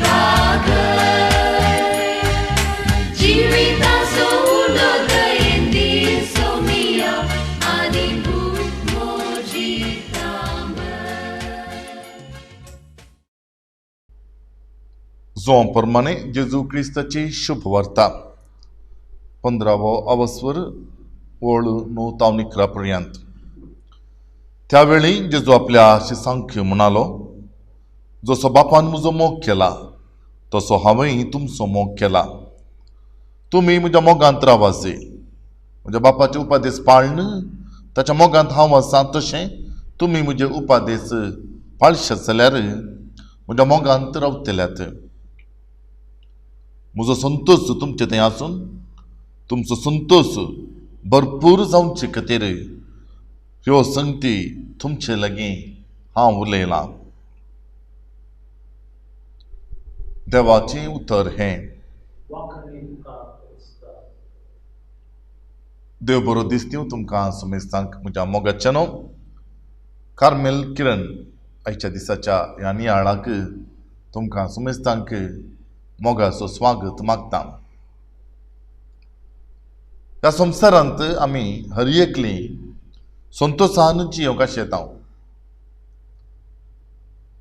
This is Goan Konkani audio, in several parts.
भागय जिविताचो उलो दयेन दी सोमिया आनी भूक म्हजी थांबय. जों प्रमाणे जेजू क्रिस्ताची शुभ वार्ता 15वो अवस्वर ओळ 9 तावन 11 पर्यंत. त्यावेळी जेजू आपल्या शिसांक म्हणालो, जसो बापान म्हजो मोग केला तसो हांवेंय तुमचो मोग केला. तुमी म्हज्या मोगांत रावाचे. म्हज्या बापाचे उपादेस पाळन ताच्या मोगांत हांव आसा तशें तुमी म्हजे उपादेस पाळशात जाल्यार म्हज्या मोगांत रावतल्यात. म्हजो संतोश तुमचे थंय आसून तुमचो संतोश भरपूर जावचे खातीर ह्यो संगती तुमचे लागीं हांव उलयलां. देवाचें उतर हें. देव बरो दिसतीव तुमकां समेस्तांक म्हज्या मोगाचें न्हू कार्मेल किरण आयच्या दिसाच्या ह्या नियाळाक तुमकां समेस्तांक मोगाचो स्वागत मागता. ह्या संवसारांत आमी हर एकली संतोशान जियोंक आशेता.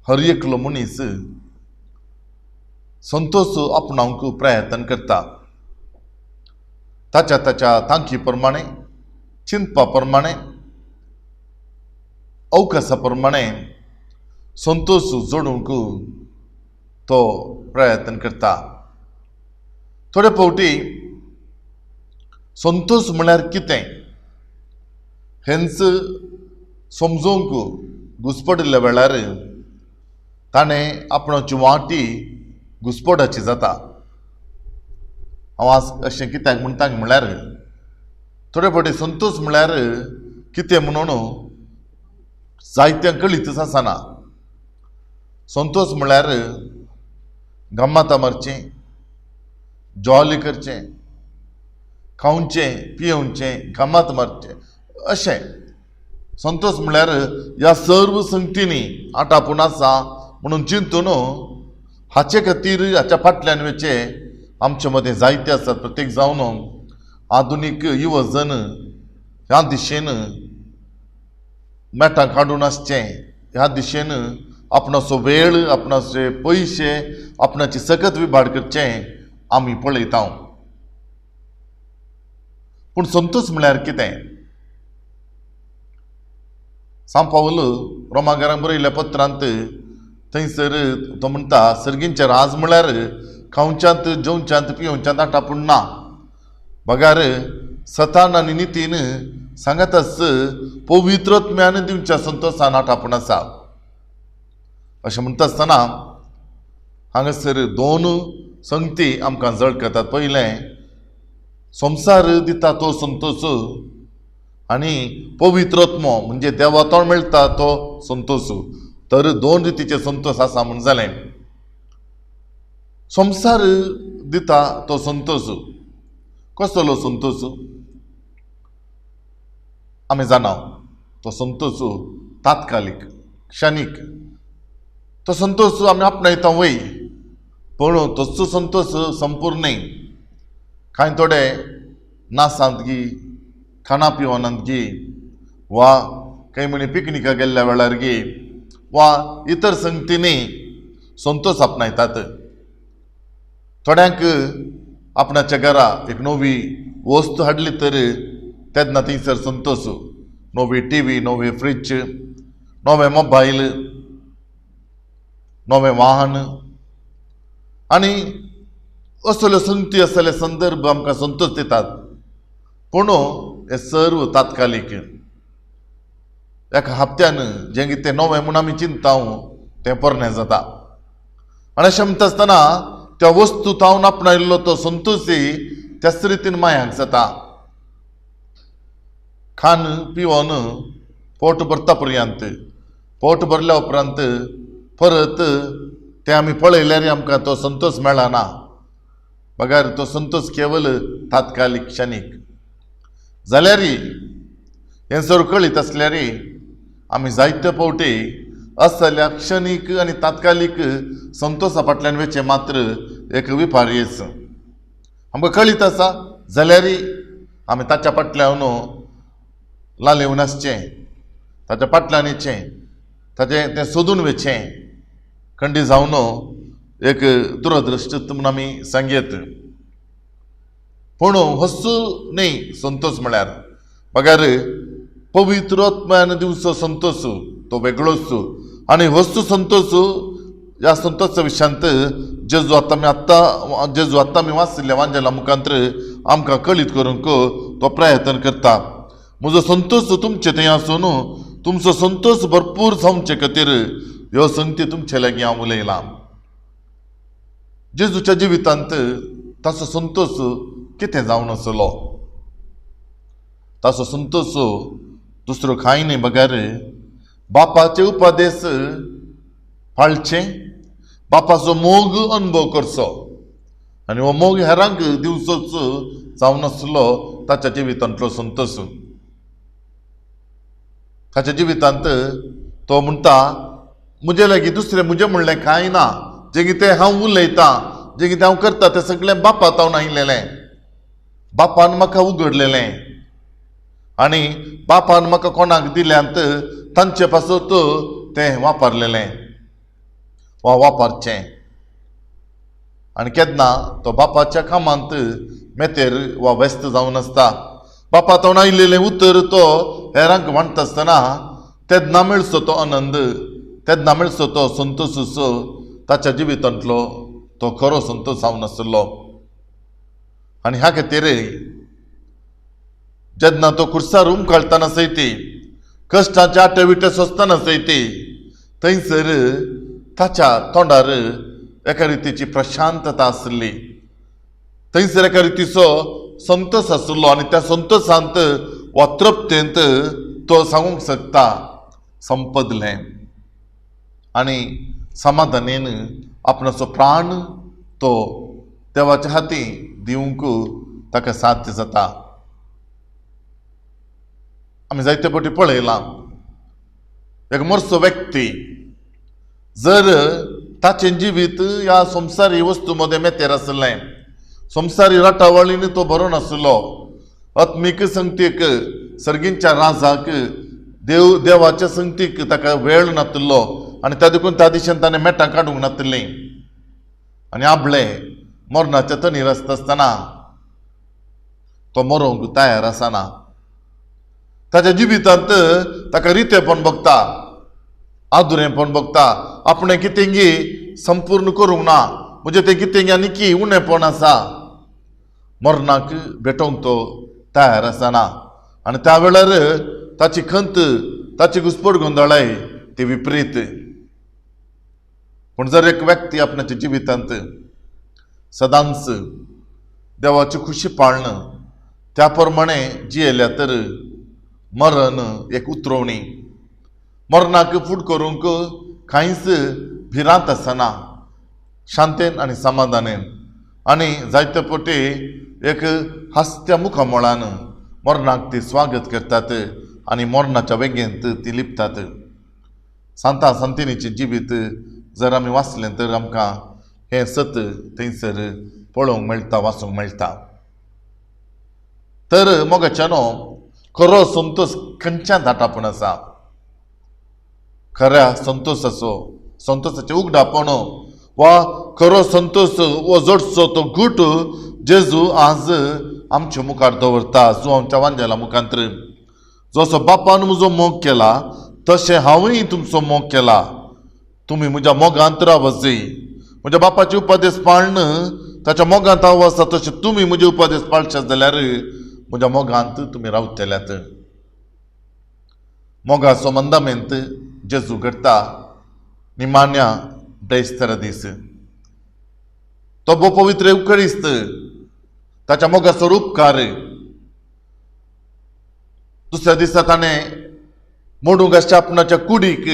हर एकलो मनीस संतोश आपणावंक प्रयत्न करता. ताच्या ताच्या तांकी प्रमाणे, चिंतपा प्रमाणे, अवकाशा प्रमाणे संतोश जोडूंक तो प्रयत्न करता. थोडे फावटी संतोश म्हळ्यार कितें हेंच समजूंक घुसपडिल्ल्या वेळार ताणें आपणाची वाटी घुसपडाची जाता. हांव आज अशें कित्याक म्हणटा म्हळ्यार थोडे फावटी संतोश म्हळ्यार कितें म्हणून जायत्यां कळीतच आसना. संतोश म्हळ्यार गम्मातां मारचें, जॉली करचें, खावचें, पियेवचें, गम्मात मारचें अशें. संतोश म्हळ्यार ह्या सर्व संगतींनी आटापून आसा म्हणून चिंतून हाचे खातीर हाच्या फाटल्यान वचचें आमचे मदें जायते आसात. प्रत्येक जावन आधुनीक युवजन ह्या दिशेन मेटां काडून आसचें, ह्या दिशेन आपणाचो वेळ, आपणाचे पयशे, आपणाची सकत विभाड करचें आमी पळयता. पूण संतोश म्हळ्यार कितें? सांव पावल रोमागारांक बरयल्ल्या पत्रांत थंयसर तो म्हणटा, सर्गींचें राज म्हळ्यार खावच्यांत, जेवच्यांत, पिवच्यांत आटापूण ना, बगार सतान आनी नितीन सांगाताच पवित्रत्म्यान दिवच्या संतोशान आटापूण आसा. अशें म्हणटा आसतना हांगासर दोन संगती आमकां जळकतात. पयलें, संवसार दिता तो संतोश आनी पवित्रत्मो म्हणजे देवातोण मेळटा तो संतोश. तर दोन रितीचे संतोश आसा म्हूण जालें. संवसार दिता तो संतोश कसलो संतोश आमी जाणा. तो संतोश तात्कालीक, क्षणीक. तो संतोश आमी आपणायता वय, पूण तोच संतोश संपूर्ण न्हय. कांय थोडे नासांत गी, खाणा पिवनांत गी, वा कांय म्हणी पिकनिकाक गेल्ल्या वेळार गी, वा इतर संगतींनी संतोश आपणायतात. थोड्यांक आपणाच्या घरा एक नवी वस्तू हाडली तर तेन्ना थंयसर संतोश. नवी टी व्ही, नवी फ्रीज, नवें मोबायल, नवें वाहन आनी असल्यो संगती असले संदर्भ आमकां संतोश दितात. पूण हे सर्व तात्कालीक. एका हप्त्यान जें कितें नवें म्हूण आमी चिंतता तें पोरणें जाता. आनी अशें म्हणटा आसतना त्या वस्तू तावन आपणायल्लो तो संतोशय त्याच रितीन मायांक जाता. खान पिवन पोट भरता पर्यंत, पोट भरल्या उपरांत परत तें आमी पळयल्यार आमकां तो संतोश मेळना. बगर तो संतोश केवल तात्कालीक, क्षणीक. जाल्यार हें जर कळीत आसल्यार आमी जायते फावटी असल्या क्षणीक आनी तात्कालीक संतोशा फाटल्यान वेचें मात्र एक विपार्येस आमकां कळीत आसा जाल्यारय आमी ताच्या फाटल्यान लालेवन आसचें, ताच्या फाटल्यान येचें, ताचें तें सोदून वेचें खंडी जावन एक दुरदृश्ट म्हूण आमी सांगयत. पूण हस्सू न्ही संतोश म्हळ्यार बगर पवित्र आत्म्यान दिवचो संतोश तो वेगळोच. आनी वस्तू संतोश ह्या संतोशा विशयांत जेजू आतां आमी आत्तां जेजू आतां आमी वाचिल्ल्या वांजेला मुखांत आमकां कळीत करूंक तो प्रयत्न करता. म्हजो संतोश तुमचे थंय आसून तुमचो संतोश भरपूर जावचे खातीर ह्यो संगती तुमचे लागीं हांव उलयलां. जेजूच्या जिवितांत ताचो संतोश कितें जावन आसलो? ताचो संतोश दुसरो कांय न्ही बगर बापाचे उपदेश पाळचे, बापाचो मोग अनुभव करचो आनी हो मोग हेरांक दिवचोच जावन आसलो ताच्या जिवितांतलो संतोश. ताच्या जिवितांत तो म्हणटा म्हजे लागीं दुसरें म्हजें म्हणलें कांय ना, जें कितें हांव उलयतां, जें कितें हांव करता तें सगळें बापा तावन आयिल्लें, बापान म्हाका उगडलेलें आनी बापान म्हाका कोणाक दिल्यांत तांचे पासत तें वापरलेलें वा वापरचें. आनी केन्ना तो बापाच्या कामांत मेतेर वा व्यस्त जावन आसता. बापा तावन आयिल्लें उतर तो हेरांक वांट्टा आसतना तेन्ना मेळचो तो आनंद, तेन्ना मेळचो तो संतोश ताच्या जिवितांतलो तो खरो संतोश जावन आसलो. आनी ह्या खातीर जेन्ना तो खुर्सार उमकाळतना सयती कश्टाचे आटे विटे सोंसतना सयती थंयसर ताच्या तोंडार एका रितीची प्रशांतता आसली, थंयसर एका रितीचो संतोश आसलो आनी त्या संतोशांत वा तृप्तेंत तो सांगूंक शकता संपदलें आनी समाधानेन आपणाचो प्राण तो देवाच्या हाती दिवंक ताका साध्य जाता. आमी जायते फावटी पळयलां एक मरसो व्यक्ती जर ताचें जिवीत ह्या संवसारी वस्तू मदें मेतेर आसलें, संवसारी राटावळींनी तो बरो नासलो, आत्मीक संगतीक सर्गींच्या राजाक देव देवाच्या संगतीक ताका वेळ नातिल्लो आनी त्या देखून त्या दिशेन ताणें मेटां काडूंक नातिल्लीं आनी आपले मरणाच्या तणीर आसता आसतना तो मरोंक तयार आसना. ताच्या जिवितांत ताका रितेपण भोगता, आदुरेपण भोगता, आपणें कितेंगी संपूर्ण करूंक ना, म्हजें तें कितेंगी आनी की उणेपण आसा, मरणाक भेटोवंक तो तयार आसना आनी त्या वेळार ताची खंत, ताची घुस्पट गोंदळाय ती विपरीत. पूण जर एक व्यक्ती आपणाच्या जिवितांत सदांच देवाची खुशी पाळण त्या प्रमाणे जियेल्या तर मरण एक उतरवणी, मरणाक फूट करूंक कांयच भिरांत आसना, शांतेन आनी समाधानेन आनी जायते फावटी एक हांसत्या मुखामळान मरणाक ती स्वागत करतात आनी मरणाच्या वेगेंत ती लिपतात. सांता सांतिनीचें जिवीत जर आमी वाचलें तर आमकां हें सत थंयसर पळोवंक मेळटा, वाचूंक मेळटा. तर मोगाच्यानो खरो संतोश खंयच्या दाटापण आसा? खऱ्या संतोशाचो, संतोशाचें उगडापण वा खरो संतोश वो जोडचो तो गूट जेजू आज आमच्या मुखार दवरता. जो आमच्या वांजेला मुखांत जसो बापान म्हजो मोग केला तशें हांवूय तुमचो मोग केला, तुमी म्हज्या मोगांत रावची, म्हज्या बापाचे उपदेश पाळण ताच्या मोगांत हांव आसा तशें तुमी म्हजे उपदेश पाळशात जाल्यार म्हज्या मोगांत तुमी रावतल्यात. मोगाचो मंदामेंत जेजू घडटा निमाण्या बेस्तर दीस तो भोव पवित्र उकळीस्त ताच्या मोगाचो रूपकार. दुसऱ्या दिसा ताणें मोडूंक आसच्या आपणाच्या कुडीक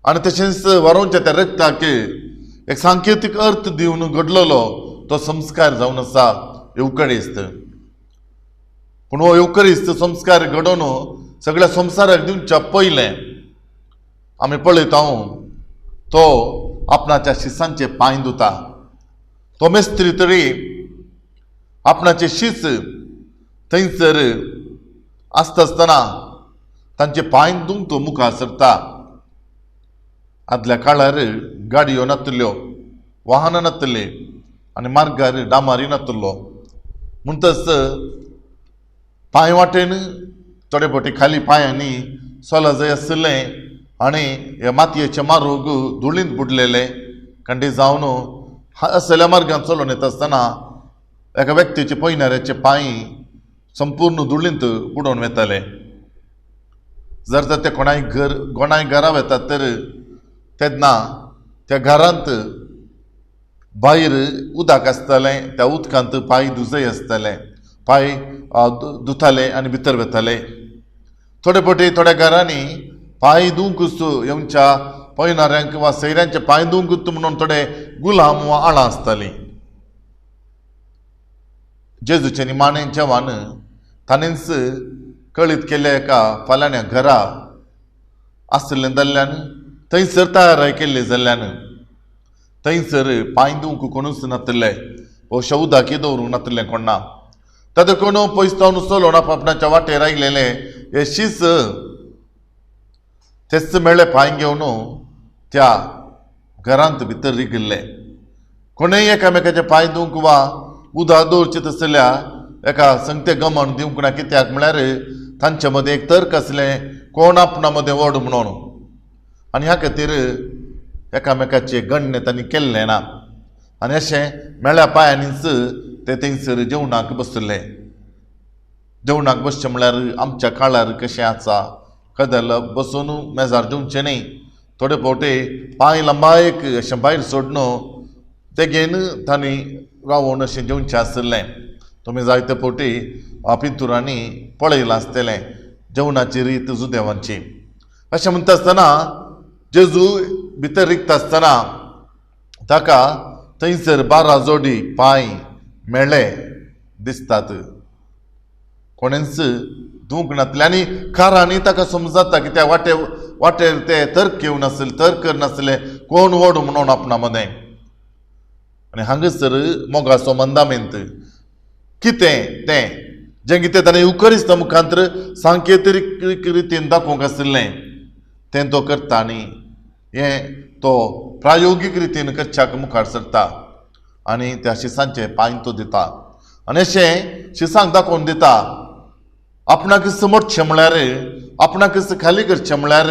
आनी तशेंच वरोवच्या त्या रक्ताक एक सांकेतीक अर्थ दिवन घडलेलो तो संस्कार जावन आसा येवकळीस्त. पूण हो येवकळीस्त संस्कार घडोवन सगळ्या संवसाराक दिवच्या पयलें आमी पळयता तो आपणाच्या शिसांचे पांय धुता. तो मेस्त्री तरी आपणाचे शीस थंयसर आसता आसतना तांचे पांय धुवंक तो मुखार सरता. आदल्या काळार गाडयो नातल्यो, वाहनां नातली आनी मार्गार डामारी नातलो, म्हणटच पांय वाटेन थोडे फावटी खाली पांयांनी चल जाय आशिल्लें आनी हे मातयेचे मारूग धुळींत बुडलेले कंडी जावन असल्या मार्गान चलोवन येता आसतना एका व्यक्तीचे पयणाऱ्याचे पांय संपूर्ण धुळींत बुडोवन वताले. जर तर ते कोणाय घर कोणाय घरा वतात तर तेन्ना त्या घरांत भायर उदक आसतालें, त्या उदकांत पांय धुजय आसताले, पांय धुताले आनी भितर वताले. थोडे फावटी थोड्या घरांनी पांय धुवंकूच येवच्या पयणाऱ्यांक वा सैऱ्यांचे पांय धुवंकूच म्हणून थोडे गुलाम वा आळां आसतालीं. जेजूचें निमाणें जेवण ताणेंच कळीत केल्ल्या एका फालाण्या घरा आशिल्लें जाल्ल्यान थंयसर तयार केल्ली जाल्ल्यान थंयसर पांय धुवंक कोणूच नातले, अशें उदकय दवरूंक नातलें कोण्णा. ताका कोण पयस जावन चलोवन आपणाच्या वाटेर आयलेले हे शीस तेच मेळ्ळे पांय घेवन त्या घरांत भितर रिगिल्ले. कोणूय एकामेकाचे पांय धुवंक वा उदक दवरचें तसल्या एका संगते गमन दिवंक ना, कित्याक म्हळ्यार तांचे मदें एक तर्क आसलें कोण आपणा मदें व्हड म्हणून, आनी ह्या खातीर एकामेकाचें गण्य तांणी केल्लें ना. आनी अशें मेळ्ळ्या पांयांनीच ते थंयसर जेवणाक बसले. जेवणाक बसचें म्हळ्यार आमच्या काळार कशें आसा, कदेल बसून मेजार जेवचें न्ही, थोडे फावटी पांय लांबायक अशें भायर सोडून तेगेन तांणी रावोन अशें जेवचें आशिल्लें. तुमी जायते फावटी पिंतुरांनी पळयलां आसतलें जेवणाची रीत जुदेवांची. अशें म्हणटा आसतना जेजू भितर रिगता आसतना ताका थंयसर 12 जोडी पांय मेळे दिसतात, कोणेंच धुवंक नासलें. आनी कारांनी ताका समजता की त्या वाटे वाटेर ते तर्क येवन नासले, तर्क करनासले कोण व्हड म्हणून आपणा मदें. आनी हांगासर मोगाचो मंदामेंत कितें तें जें कितें ताणें युकरिस्त मुखांतर सांकेतीक रितीन दाखोवंक आशिल्लें तें तो करता आनी हें तो प्रायोगीक रितीन करच्याक मुखार सरता आनी त्या शिसांचे पांय तो दिता आनी अशें शिसांक दाखोवन दिता आपणाक समजचें म्हळ्यार आपणाक खाली करचें म्हळ्यार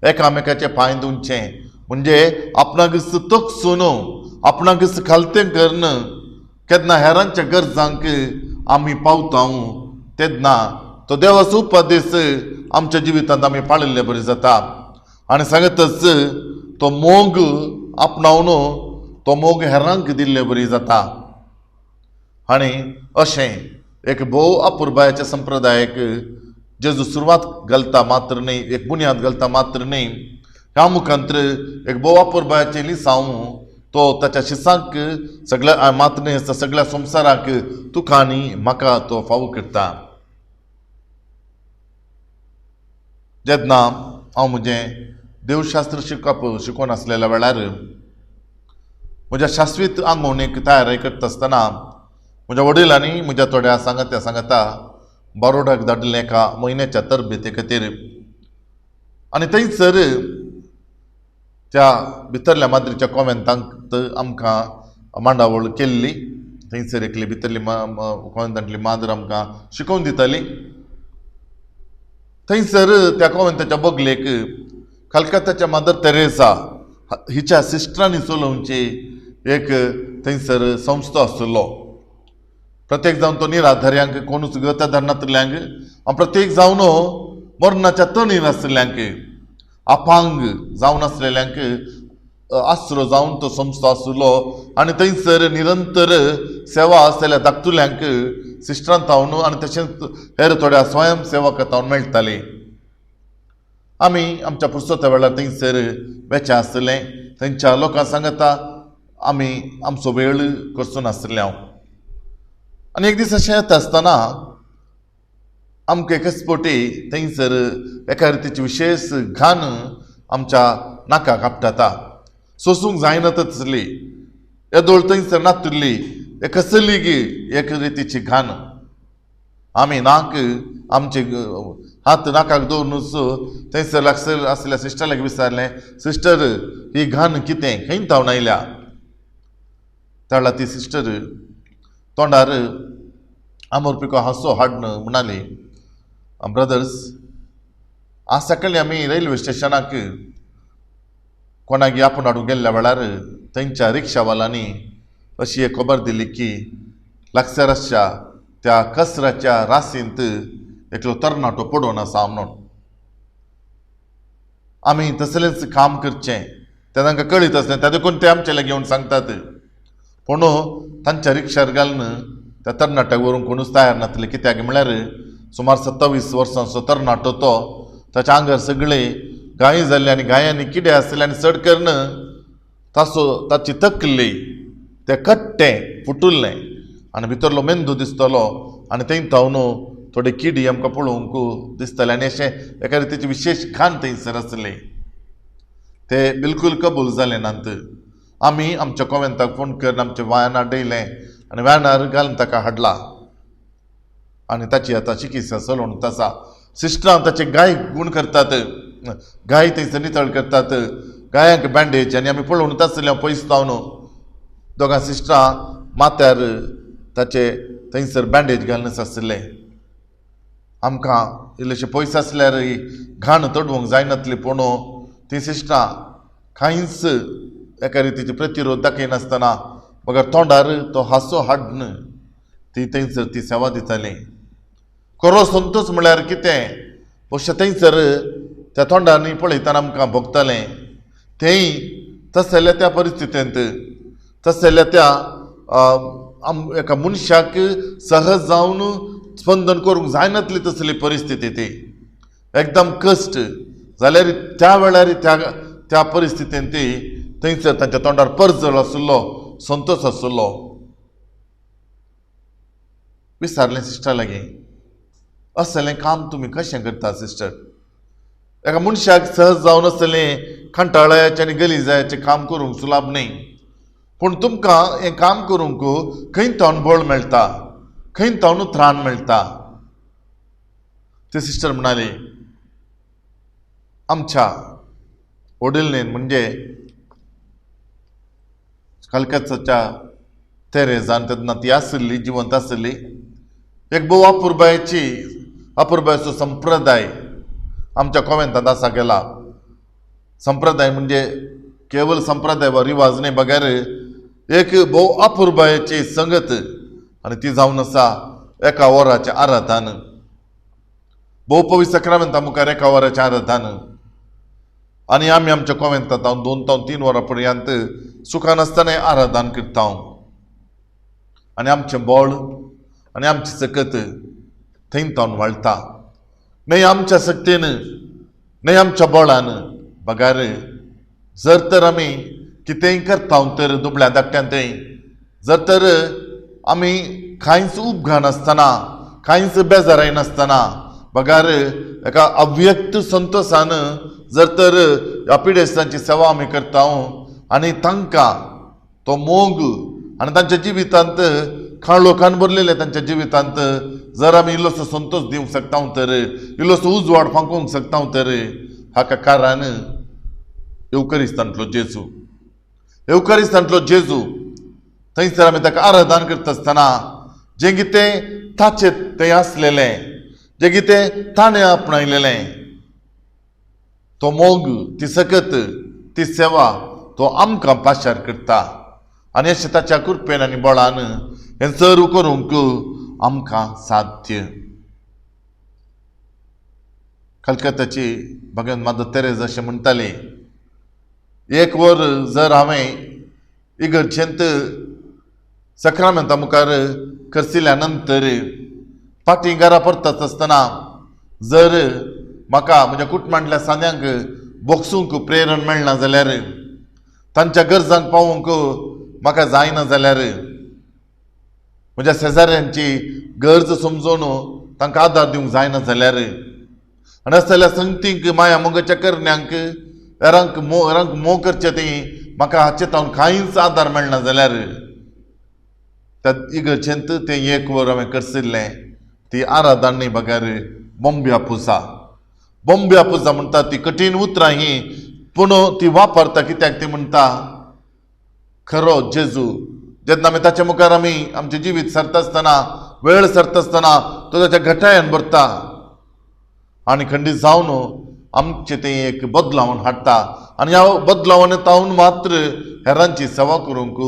एकामेकाचे पांय धुवचें, म्हणजे आपणाक तकसून आपणाक खालतें करून केन्ना हेरांच्या गरजांक आमी पावता तेन्ना तो देवाचो उपदेश आमच्या जिवितांत आमी पाळिल्ले बरी जाता. आनी सांगतच तो मोग आपणावन तो मोग हेरांक दिल्ले बरी जाता. आनी अशें एक भोव अपुरबायाच्या संप्रदायक जेजू सुरवात घालता मात्र न्ही, एक बुन्याद घालता मात्र न्ही, ह्या मुखांतर एक भोव अपुरबायाचें लिसांव तो ताच्या शिसांक सगळ्या मात्र न्ही सगळ्या संवसाराक तुका आनी म्हाका तो फावो करता. जेन्ना हांव म्हजें देवशास्त्र शिकप शिकोवन आसलेल्या वेळार म्हज्या शाश्वीत आंगवणीक तयारी करता आसतना म्हज्या वडिलांनी म्हज्या थोड्या सांगात्या सांगाता बारोडाक धाडिल्लें एका म्हयन्याच्या तरबेती खातीर. आनी थंयसर त्या भितरल्या माद्रीच्या कॉमेंतांत आमकां मांडावळ केल्ली. थंयसर एकली भितरली कॉमेंतांतली माद्र आमकां शिकोवन दिताली. थंयसर त्या कॉमेंताच्या बगलेक कलकत्ताच्या मदर तेरेसा हिच्या सिस्टरांनी चलोवची एक थंयसर संस्था आशिल्लो. प्रत्येक जावन तो निराधार्यांक कोणूच गत धरनातल्यांक आनी प्रत्येक जावन मरणाच्या तणीर आशिल्ल्यांक अपांग जावन आसलेल्यांक आसरो जावन तो संस्था आशिल्लो. आनी थंयसर निरंतर सेवा आसलेल्या धाकटुल्यांक सिस्टरां तावन आनी तशेंच हेर थोड्या स्वयंसेवकां तावन मेळटाली. आमी आमच्या पुस्तका वेळार थंयसर वेचें आसलें. थंयच्या लोकां सांगता आमी आमचो वेळ करचो नासले हांव. आनी एक दीस अशें येता आसतना आमकां एकच फावटी थंयसर एका रितीची विशेश घाण आमच्या नाकाक आपटाता, सोसूंक जायना तसली येदोळ थंयसर नातुल्ली एक कसली गी एक रितीची घाण. आमी नाक आमचे हात नाकाक दवरुनूच थंयसर लागसर आसल्या सिस्टराक विचारलें, सिस्टर ही घाण कितें, खंय थावन आयल्या? तेळा ती सिस्टर तोंडार आमोर पिको हांसो हाडून म्हणाली, ब्रदर्स आज सकाळीं आमी रेल्वे स्टेशनाक कोणाक आपूण हाडूंक गेल्ल्या वेळार थंयच्या रिक्षावाल्यांनी अशी एक खबर दिली की लागसर आसच्या त्या कचऱ्याच्या राशींत एकलो तरणाटो पडून आसा म्हणून. आमी तसलेंच काम करचें तें तांकां कळीत आसलें, त्या देखून ते आमचे लागीं येवन सांगतात. पूण तांच्या रिक्षार घालून त्या तरणाट्याक व्हरूंक कोणूच तयार नासले. कित्याक म्हळ्यार सुमार 27 वर्सांचो तरणाटो तो, ताच्या आंगार सगळे गायी जाल्ले आनी गायांनी किडे आसले आनी चड करून ताचो ताची तकली ते कट्टें फुटुल्लें आनी भितरलो मेंदू दिसतलो आनी थंय थावन थोडे किडी आमकां पळोवंक दिसताले आनी अशें एका रितीची विशेश घाण थंयसर आसली. ते बिलकूल कबूल जाले नात. आमी आमच्या कोवेंताक फोन करून आमच्या व्यानार डयलें आनी व्यानार घालून ताका हाडला आनी ताची आतां चिकित्सा चलोवन आसा. सिस्टरां ताचे गाय गूण करतात, गाय थंयसर नितळ करतात, गायांक बँडेज आनी आमी पळोवन आसले पयस जावन दोगां सिस्टरां माथ्यार ताचे थंयसर बँडेज घालून आसले. आमकां इल्लेशे पयस आसल्यार घाण तडवंक जायनातली, पूण ती सिस्टरां कांयच एका रितीचे प्रतिरोध दाखयनासतना बगर तोंडार तो हांसो हाडून ती थंयसर ती सेवा दिताली. खरो संतोश म्हळ्यार कितें अशें थंयसर त्या तोंडांनी पळयतना आमकां भोगतालें. तेंय तसल्या त्या परिस्थितींत तसल्या त्या एका मनशाक सहज जावन स्पंदन करूंक जायनातली तसली परिस्थिती ती एकदम कश्ट जाल्यार त्या वेळार त्या त्या परिस्थितीन ती थंयसर तांच्या तोंडार परजळ आशिल्लो, संतोश आशिल्लो. विचारलें सिस्टर लागीं, असलें काम तुमी कशें करता सिस्टर? एका मनशाक सहज जावन आसलें कंटाळ्याचें आनी गलिजायाचें काम करूंक सुलाभ न्हय, पूण तुमकां हें काम करूंक खंय थावन बळ मेळटा, खंय थावन त्राण मेळटा? ते सिस्टर म्हणाली, आमच्या वडिल्लेन म्हणजे कलकत्ताच्या तेरेजान तेन्ना ती आशिल्ली, जिवंत आशिल्ली, एक भोव अपुरबायेची अपुरबायेचो संप्रदाय आमच्या कोवेंतांत आसा गेला. संप्रदाय म्हणजे केवल संप्रदाय वा रिवाज न्हय, बगैर एक भोव अपुरबायेची संगत आनी ती जावन आसा एका वराच्या आराधान, भोव पवित्र सक्रामेंता मुखार एका वराच्या आराधान. आनी आमी आमच्या कोवेंतांत 2 तावन 3 वरां पर्यंत सुखान आसतना आराधन करता आनी आमचें बळ आनी आमची सकत थंय तावन वाळटा. न्हय आमच्या शक्तीन, न्हय आमच्या बळान, बगार जर तर आमी कितेंय करता तर दुबळ्या धाकट्यान थंय जर तर आमी कांयच उपघानासतना, कांयच बेजाराय नासतना, बगार एका अव्यक्त संतोशान जर तर ह्या पिडेस्तांची सेवा आमी करता आनी तांकां तो मोग आनी तांच्या जिवितांत काळोखान भरलेले तांच्या जिवितांत जर आमी इल्लोसो संतोश दिवंक शकता तर, इल्लोसो उजवाड फांकोवंक शकता तर, हाका कारण येवकरिस्तांतलो जेजू, येवकरिस्तांतलो जेजू. थंयसर आमी ताका आराधन करता आसतना जें कितें ताचें तें आसलेलें, जें कितें ताणें आपणायलेलें, तो मोग, ती सकत, ती सेवा तो आमकां पाशार करता आनी अशें ताच्या कृपेन आनी बळान हें सर्व करूंक आमकां साध्य. कलकत्ताची भगवान मादर तेरेज अशें म्हणटाली, एक वर जर हांवें इगर्जेंत सक्रामेंता मुखार खर्चिल्या नंतर फाटीं घरा परतत आसतना जर म्हाका म्हज्या कुटुंबांतल्या सांद्यांक बोगसूंक प्रेरण मेळना जाल्यार, तांच्या गरजांक पावोवंक म्हाका जायना जाल्यार, म्हज्या शेजाऱ्यांची गरज समजून तांकां आदार दिवंक जायना जाल्यार, आनी असल्या संगतींक माया मोगाच्या करण्यांक हेरांक मोग करचें ती म्हाका हाचे तावन कांयच आदार मेळना जाल्यार त्या इगर्जेंत तें एक वर हांवें करसिल्लें ती आराधना न्ही बगर बोंब्या पुजा. बोंब्या पुजा म्हणटा ती कठीण उतरां ही, पूण ती वापरता कित्याक ती म्हणटा खरो जेजू जेन्ना आमी ताच्या मुखार आमी आमचें जिवीत सरता आसतना, वेळ सरता आसतना तो ताच्या घटायान भरता आनी खंडीत जावन आमचें तें एक बदलावण हाडटा आनी ह्या बदलावण तावन मात्र हेरांची सेवा करूंक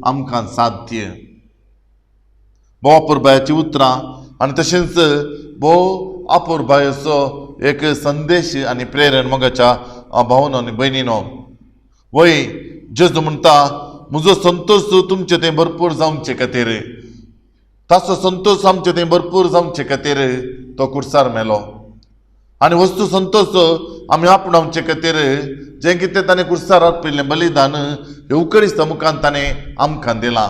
आमकां साध्य. भोव अपुरबायाची उतरां आनी तशेंच भोव अपुरबायेचो एक संदेश आनी प्रेरण मोगाच्या भावनो आनी भयणीनो. वय जेजू म्हणटा म्हजो संतोश तुमचे थंय भरपूर जावचे खातीर, ताचो संतोश आमचे थंय भरपूर जावचे खातीर तो कुर्सार मेलो आनी वस्तू संतोश आमी आपणावचे खातीर जें कितें ताणें कुर्सार अर्पिल्लें बलिदान येवकरिस्त मुखान ताणें आमकां दिलां.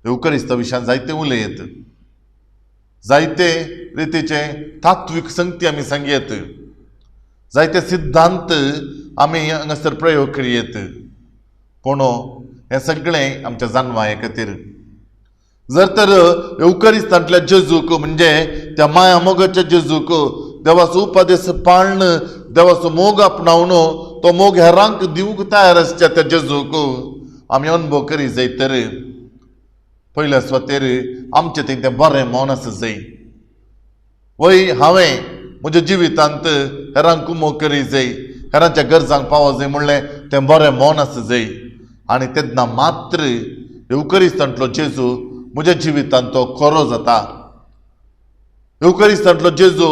येवकरिस्त विशयान जायते उलयत, जायते रितीचे तात्वीक संगती आमी सांगयत, जायते सिद्धांत आमी हांगासर प्रयोग करयत, पूण हें सगळें आमच्या जानवाये खातीर. जर तर येवकरिस्तांतल्या जेजूक म्हणजे त्या माया मोगाच्या जेजूक देवाचो उपदेश पाळण, देवाचो मोग आपणावन तो मोग हेरांक दिवंक तयार आसच्या त्या जेजूक आमी अनुभव करी जाय तर पयल्या सुवातेर आमचें थंय तें बरें मौन आसा जाय. वय हांवें म्हज्या जिवितांत हेरांक मोग करी जाय, हेरांच्या गरजांक पावो जाय म्हणलें तें बरें मौन आसा जाय आनी तेन्ना मात्र येवकरिस्तांतलो जेजू म्हज्या जिवितांत तो खरो जाता. येवकरिस्तांतलो जेजू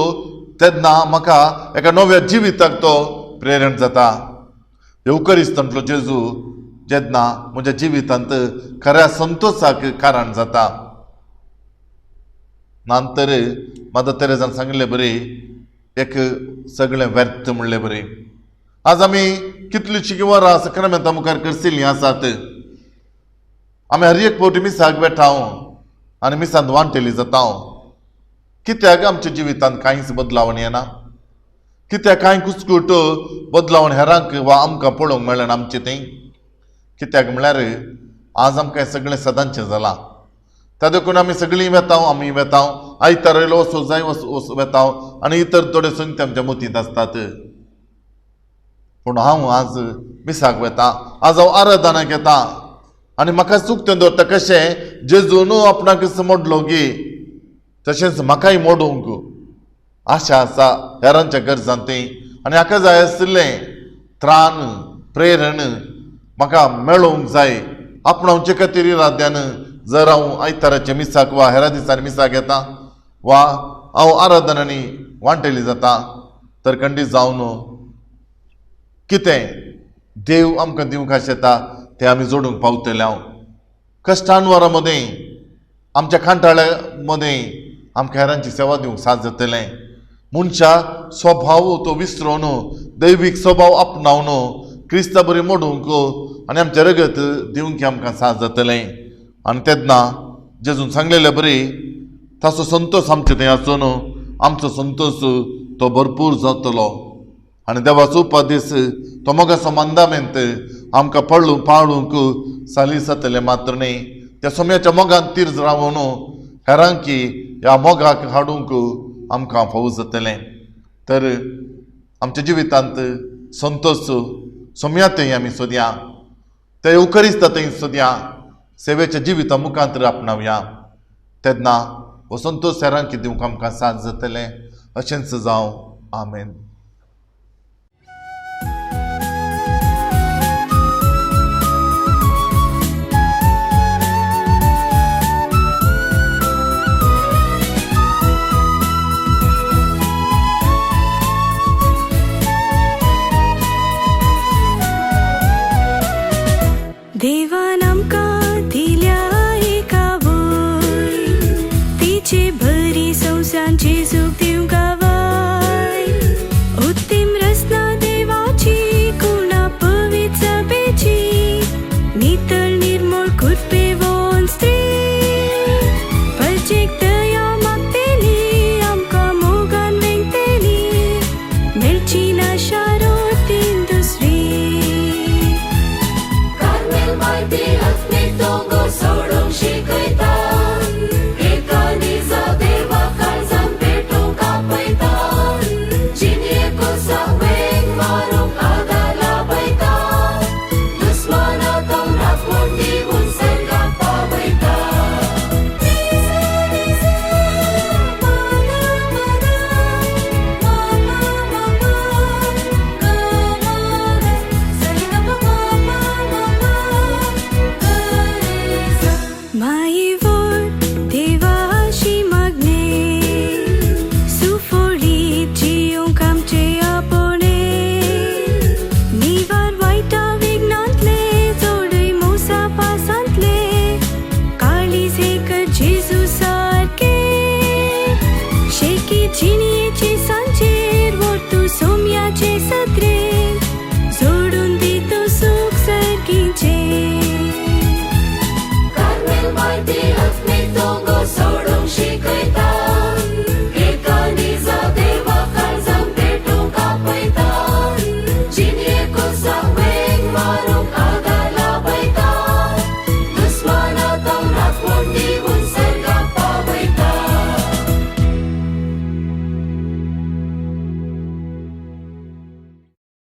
तेन्ना म्हाका एका नव्या जिविताक तो प्रेरण जाता. येवकरिस्तांतलो जेजू जेन्ना म्हज्या जिवितांत खऱ्या संतोशाक कारण जाता. नंतर मदर तेरेजान सांगिल्ले बरी एक सगळें व्यर्थ म्हणले बरी. आज आमी कितलीशीं वरां सक्रामेंता मुखार करसिल्लीं आसात. आमी हर एक फावटी मिसाक वेता आनी मिसांत वांटेली जाता. कित्याक आमच्या जिवितांत कांयच बदलावण येना? कित्याक कांय कुस्कूट बदलावण हेरांक वा आमकां पळोवंक मेळना आमचें तें? कित्याक म्हळ्यार आज आमकां हें सगळें सदांचें जालां. त्या देखून आमी सगळीं वेता, आमी वेता, आयतार येयलो वचो जाय वच वेता आनी इतर थोडे संगती आमच्या मतींत आसतात. पूण हांव आज मिसाक वेता, आज हांव आराधनाक येता आनी म्हाका चुकतें दवरता कशें जेजून आपणाक मोडलो गी तशेंच म्हाकाय मोडूंक आशा आसा हेरांच्या गरजान ती आनी हाका जाय आशिल्लें त्राण प्रेरण म्हाका मेळोवंक जाय. आपणावचे खातीर इराद्यान जर हांव आयताराचे मिसाक वा हेरा दिसांनी मिसाक येता वा हांव आराधनांनी वांटेली जाता तर खंडीत जावन कितें देव आमकां दिवंक आशेता तें आमी जोडूंक पावतले. हांव कश्टान मदें आमच्या कांटाळ्या मदें आमकां हेरांची सेवा दिवंक साथ जातलें. मनशा स्वभाव तो विसरोन दैवीक स्वभाव आपणावन क्रिस्ता बरी मोडूंक आनी आमचें रगत दिवंक आमकां साथ जातलें. आनी तेन्ना जेजून सांगलेले बरी ताचो संतोश आमचे थंय आसून आमचो संतोश तो भरपूर जातलो आनी देवाचो उपदेश तो मोगाचो मंदामेंत आमकां पळूंक पाळूंक साली जातलें मात्र न्ही त्या सोम्याच्या मोगान तीर रावन हेरांकी ह्या मोगाक हाडूंक आमकां फावो जातलें. तर आमच्या जिवितांत संतोश सोम्या थंय आमी सोदया, ते येवकरिस्ता थंय सोदया, सेवेच्या जिविता मुखांत आपणावया तेन्ना हो संतोश हेरांकी दिवंक आमकां साथ जातलें. अशेंच जावं. आमेन. देवान आमकां दिल्या